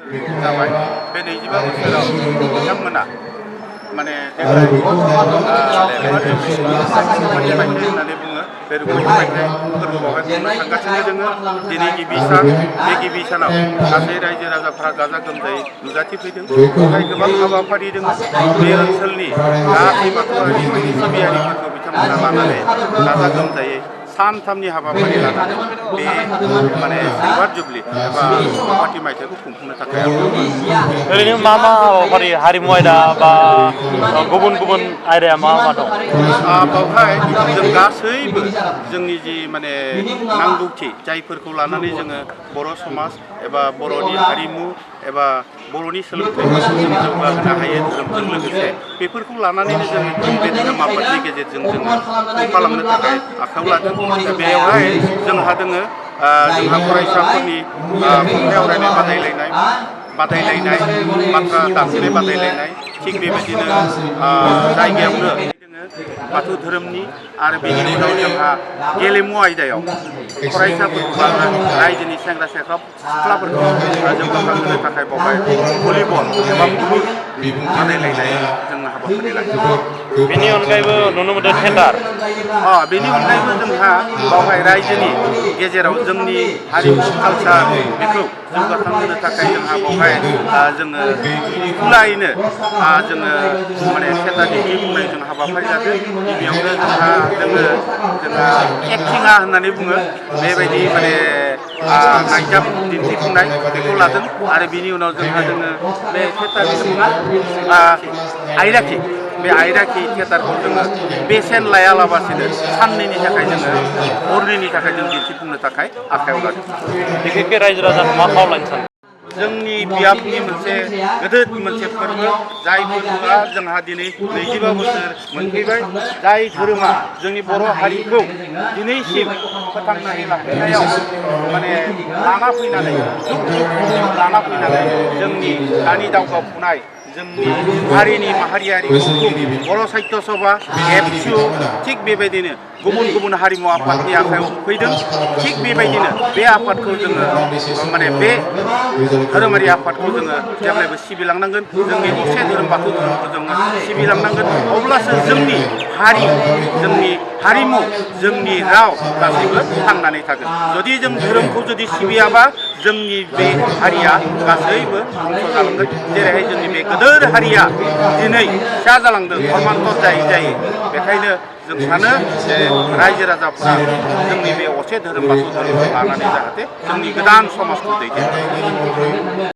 जाबाय बे 25 बोसोराव बिथांमोना माने देग्लाय रुपाथि मायथाइ होननानै बुङो बे रुपाथि मायथाइ फोरबोआवहाय खुंनो थांगासिनो दोङो दिनै गिबि सान बे गिबि सानाव गासै रायजो राजाफ्रा गाजा गोमजायै नुजाथिफैदों बेवहाय गोबां हाबाफारि दङ बे ओनसोलनि गासै बाथौआरि सिबियारिफोरखौ बिथांमोना लानानै गाजा गोमजायै सानथामनि हाबाफारि लानानै बे माने सिलभार जुबलि एबा रुपाथि मायथाइखौ खुंफुंनो थाखाय ओरैनो मा हाबाफारि हारिमु आयदा बा गुबुन गुबुन आयदाया मा दं? बावहाय जों गासैबो जोंनि जि माने नांगौथि जायफोरखौ लानानै जोङो बर' समाज एबा बर'नि हारिमु एबा बर'नि सोलोंथाइखौ जों जौगाहोनो हायो धोरोमजों लोगोसे बेफोरखौ लानानैनो जों बे धोरोम आफादनि गेजेरजों जोङो खुंफालांनो थाखाय आखायाव लादों बेयावहाय जोंहा दोङो जोंहा फरायसाफोरनि खन्थाइ आवरायनाय बादायलायनाय बाथ्रा दानथेनाय बादायलायनाय थिग बेबायदिनो जायगायावनो बाथौ धोरोमनि आरो बेनि उनाव जोंहा गेलेमु आयदायाव फरायसाफोरखौ रायजोनि सेंग्रा सिख्लाफोरखौ जौगाखांहोनो थाखाय बावहाय भलिबल एबा बुलुर बादायलायनाय जोंनो हाबाफारि लायो। बेनि अनगायैबो नुनो मोनदों थियेटार बेनि अनगायैबो जोंहा बावहाय रायजोनि गेजेराव जोंनि हारिमु कालसार बेखौ जौगाखांहोनो थाखाय जोंहा बावहाय जोङो खुलायैनो जोङो माने थियेटार दिन्थिफुंनाय जों हाबाफारि लादों गिबियावनो जोंहा एक्टिङा होननानै बुङो बेबायदि माने नायजाब दिन्थिफुंनाय बेखौ लादों आरो बिनि उनाव जोंहा जोङो बे थियेटारनि मुङा आयराखि बे आयराखि थियेटारखौ जोङो बेसेन लायालाबासिनो साननैनि थाखाय जोङो हरनैनि थाखाय जों दिन्थिफुंनो थाखाय आखायाव लादों। बिखेखके रायजो राजाखौ मा खावलायनो सानो? जोंनि बियाबनि मोनसे गिदिर मोनसे फोरबो जाय फोरबोआ जोंहा दिनै 25 बोसोर मोनफैबाय जाय धोरोमा जोंनि बर' हारिखौ दिनैसिम फोथांनानै लाखिनायाव माने लाना फैनानै लाना फैनानै जोंनि दानि दावगाफुनाय जोंनि हारिनि माहारियारि गौथुम बर' साहित्य सभा एबसु थिग बेबायदिनो गुबुन गुबुन हारिमु आफादनि आखायाव फैदों थिग बेबायदिनो बे आफादखौ जोङो माने बे धोरोमारि आफादखौ जोङो जेब्लायबो सिबिलांनांगोन जोंनि असे धोरोम बाथौ धोरोमखौ जोङो सिबिलांनांगोन अब्लासो जोंनि हारि जोंनि हारिमु जोंनि राव गासैबो थांनानै थागोन जुदि जों धोरोमखौ जुदि सिबियाबा जोंनि बे हारिया गासैबो धंस जालांगोन जेरैहाय जोंनि बे गोदोर हारिया दिनै फिसा जालांदों धर्मान्तर जायै बेखायनो जों सानो जे रायजो राजाफोरा जोंनि बे असे धोरोम बाथौ धोरोमखौ लानानै जाहाथे जोंनि गोदान समाजखौ दैदेनो।